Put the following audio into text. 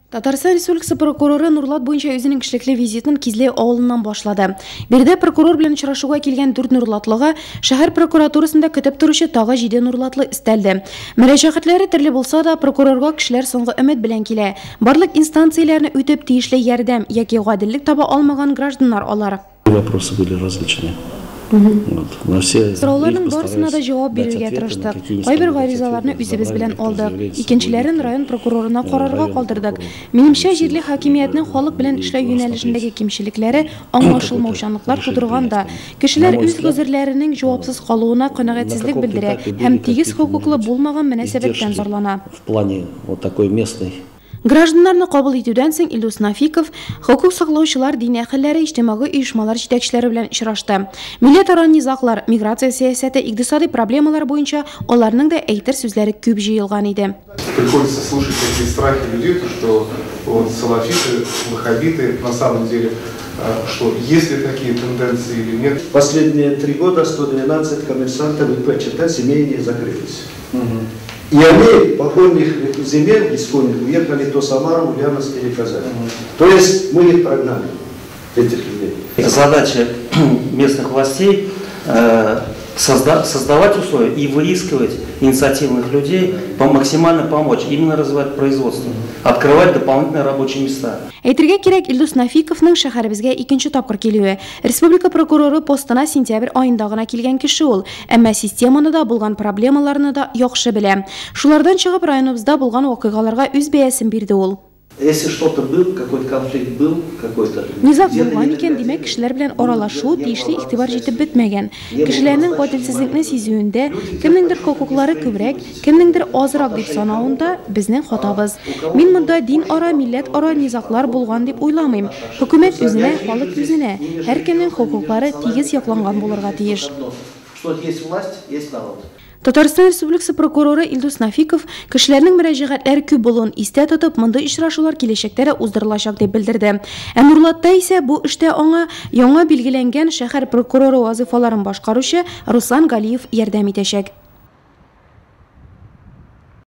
Татарстан Республикасы прокуроры Нурлат буенча үзенең эшлекле визитын Кизләү авылыннан башлады. Биредә прокурор белән очрашуга килгән дүрт нурлатлыга шәһәр прокуратурасында көтеп торучы тагы җиде нурлатлы өстәлде. Мөрәҗәгатьләре төрле булса да, прокурорга кешеләр соңгы өмет белән килә. Барлык инстанцияләрне үтеп, тиешле ярдәм яки гаделлек таба алмаган гражданнар алар. Вопросы были различные. Вот. На все Сорауларның барысына да җавап бирергә тырыштык. Кайбер гаризаларны үзебез белән алдык, икенчеләрен район прокурорына карарга калдырдык. Минемчә, җирле хакимиятнең халык белән эшләү юнәлешендәге кимчелекләре аңлашылмаучанлыклар тудырган да. Кешеләр үз гозерләренең җавапсыз калуына канәгатьсезлек белдерә һәм тигез хокуклы булмаган мөнәсәбәттән зарлана. В плане вот такой местной. Гражданнарны кабул итүдән соң Илдус Нафиков хокук саклаучылар, дин әһелләре, иҗтимагый оешмалар җитәкчеләре белән очрашты. Милләтара низаглар, миграция сәясәте, икътисадый проблемалар буенча аларның да әйтер сүзләре күп җыелган иде. Приходится слушать такие страхи людей, то, что вот салафиты, ваххабиты, на самом деле, что есть ли такие тенденции или нет. Последние 3 года 112 коммерсантов ИП ЧТ семейные закрылись. И они, покойных земель исконных, уехали то Самару, Ульяновск или Казань. То есть мы их прогнали, этих людей. Задача местных властей создавать условия и выискивать инициативных людей, максимально помочь, именно развивать производство, открывать дополнительные рабочие места. Әйтергә кирәк, Илдус Нафиковның шәһәребезгә икенче тапкыр килүе. Республика прокуроры постына сентябрь аенда гына килгән кеше ул, әмма системаны да, булган проблемаларны да яхшы белә. Шулардан чыгып, районыбызда булган вакыйгаларга үз бәясен бирде ул. Если что-то был, какой-то конфликт был, какой-то. Низаг булган икән, димәк, кешеләр белән аралашу, тиешле игътибар җитеп бетмәгән. Кешеләрнең гаделсезлекне сизүендә, кемнеңдер хокуклары күбрәк, кемнеңдер азрак дип санавында безнең хатабыз. Мин монда дин ара, милләт ара низаглар булган дип уйламыйм. Хөкүмәт үзенә, халык үзенә. Һәркемнең хокуклары тигез якланган булырга тиеш. Что есть власть, есть народ. Татарстан Республикасы прокуроры Илдус Нафиков кешеләрнең мөрәҗәгатьләре күп булуын истә тотып, мондый очрашулар киләчәктә дә уздырылачак дип белдерде. Ә Нурлатта исә бу эштә аңа яңа билгеләнгән шәһәр прокуроры вазифаларын башкаручы Руслан Галиев ярдәм итәчәк.